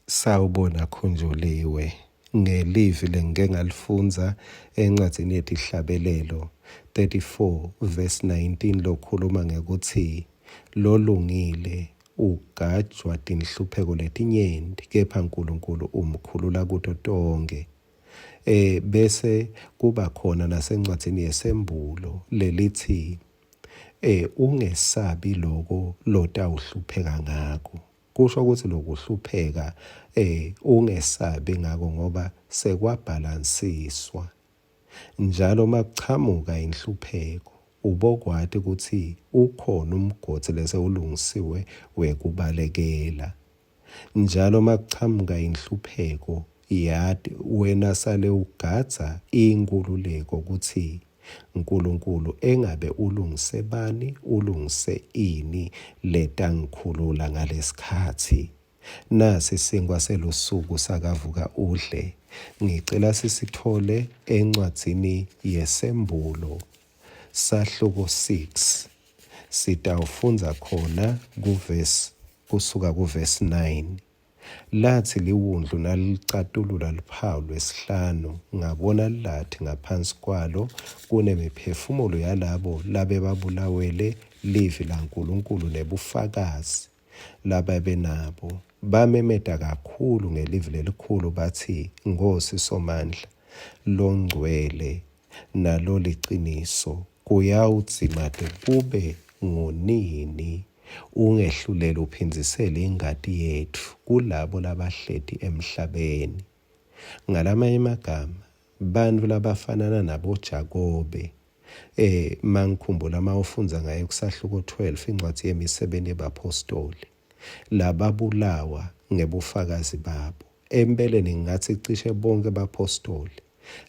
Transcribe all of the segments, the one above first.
Sawubona Khunjuliwe, ngelivi lengike ngalifundza encwadzini yeTihlabelelo 34 verse 19 lokhuluma ngekutsi lolungile ugajwa tinhlupheko letinyenti kepha Nkulunkulu umkhulula kuto tonkhe. E bese kuba khona nasencwadzini yeSembulo lelitsi e ungesabi loko lotawuhlupheka ngako. Kusho kutsi lokuhlupheka eh ungesabi ngako ngoba sekwabhalansiswa. Njalo makuchamuka inhlupheko ubokwati kutsi ukhona umgodzi lesewulungisiwe wekubalekela. Njalo makuchamuka inhlupheko yati wena sale ugadza inkhululeko kutsi Nkulunkulu engabe ulungise bani, ulungise ini letangikhulula ngalesikhatsi. Nasi sinkwa selusuku sakavuka udle. Ngicela sisitfole encwadzini yeSembulo sahluko 6. Sitawufundza khona kuvesi kusuka kuvesi 9. Latsi liWundlu nalicatulula luphawu lwesihlanu, ngabona lilathi ngaphansi kwalo kunemiphefumulo yalabo labebabulawele livi laNkulunkulu nebufakazi lababenabo. Bamemeta kakhulu ngelivi lelikhulu batsi, Nkhosi Somandla, longcwele naloliciniso, kuyawudzimate kube ngunini ungehluleli uphindzisele ingati yetfu kulabo labahleti emhlabeni? Ngalamanye emagama, bantfu labafanana naboJakobe, eh mangikhumbula mawufundza ngaye kusahluko 12 incwadzi yemisebenti yebaphostoli, lababulawa ngebufakazi babo. Empeleni ngingatsi cishe bonkhe baphostoli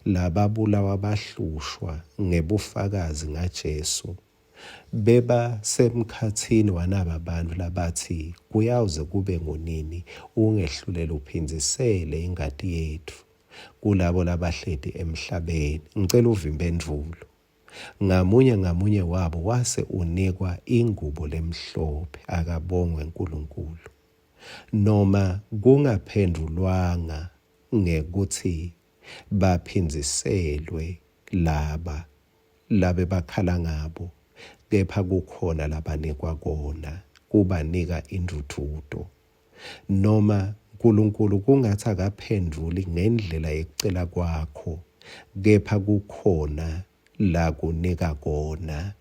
lababulawa bahlushwa ngebufakazi ngaJesu bebasemkhatsini wanaba bantfu labatsi kuyawuze kube ngunini ungehluleli uphindzisele ingati yetfu kulabo labahleti emhlabeni. Ngicela uve imphendvulo. Ngamunye ngamunye wabo wase unikwa ingubo lemhlophe. Akabongwe Nkulunkulu. Noma kungaphendvulwanga ngekutsi baphindziselwe laba labebakhala ngabo, kepha kukhona labanikwa kona, kubanika indvudvuto. Noma Nkulunkulu kungatsi akaphendvuli ngendlela yekucela kwakho, kepha kukhona lakunika kona,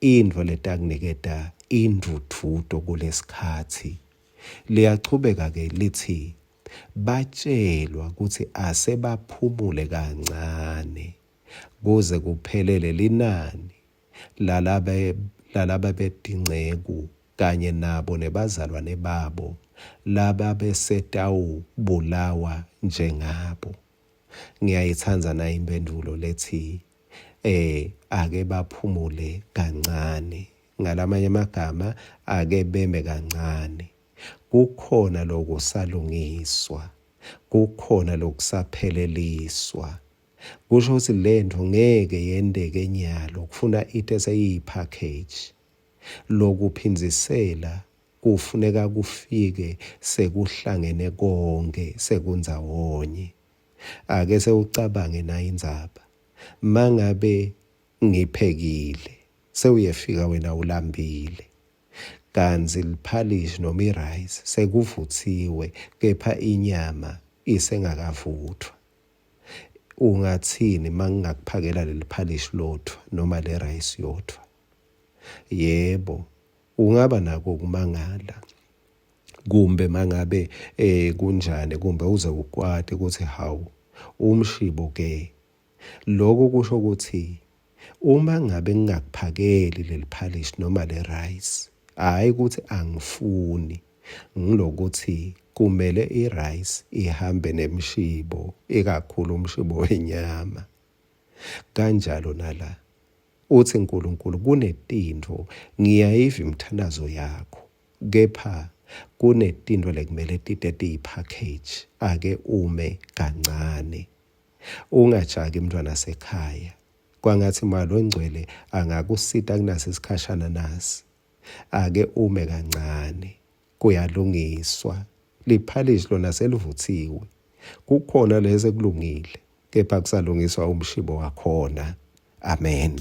intfo letakuniketa indvudvuto kulesikhatsi. Liyachubeka-ke litsi, Batjelwa kutsi asebaphumule kancane kuze kuphelele linani lalababetinceko kanye nabo nebazalwane babo lababesetawubulawa njengabo. Ngiyayitsandza nayi imphendvulo letsi eh ake baphumule kancane. Ngalamanye emagama ake beme kancane. Kukhona lokusalungiswa, kukhona lokusapheleliswa. Kusho kutsi lentfo ngeke yenteke nyalo, kufuna ite seyiyi-package. Lokuphindzisela kufuneka kufike sekuhlangene konkhe sekundzawonye. Ake sewucabange nayi indzaba. Mangabe ngiphekile, sewuyefika wena ulambile. Kantsi liphalishi noma irayisi sekuvutsiwe kepha inyama isengakavutfwa. Ungatsini mangingakuphakela leliphalishi lodvwa noma le rayisi yodvwa? Yebo, ungaba nako kumangala kumbe mangabe eh kunjani kumbe uze ukwati ukuthi hawu umshibo ke. Lokho kusho ukuthi Uma ngabe ngingakuphakeli leliphalishi noma le rice, hhayi ukuthi angifuni, ngilokuthi kumele i-rice ihambe nemshibo, ikakhulu umshibo wenyama. Kanjalo nala, utsi Nkulunkulu kunetintfo ngiyayiva imithandazo yakho, kepha kunetintfo lekumele tite tiyi-package, ake ume kancane. Ungajaki mntfwana sekhaya. Kwangatsi Moya loNgcwele angakusita kunasi sikhashana nasi. Ake ume kancane. Kuyalungiswa. Liphalishi lona selivutsiwe. Kukhona lesekulungile, kepha kusalungiswa umshibo wakhona. Amen.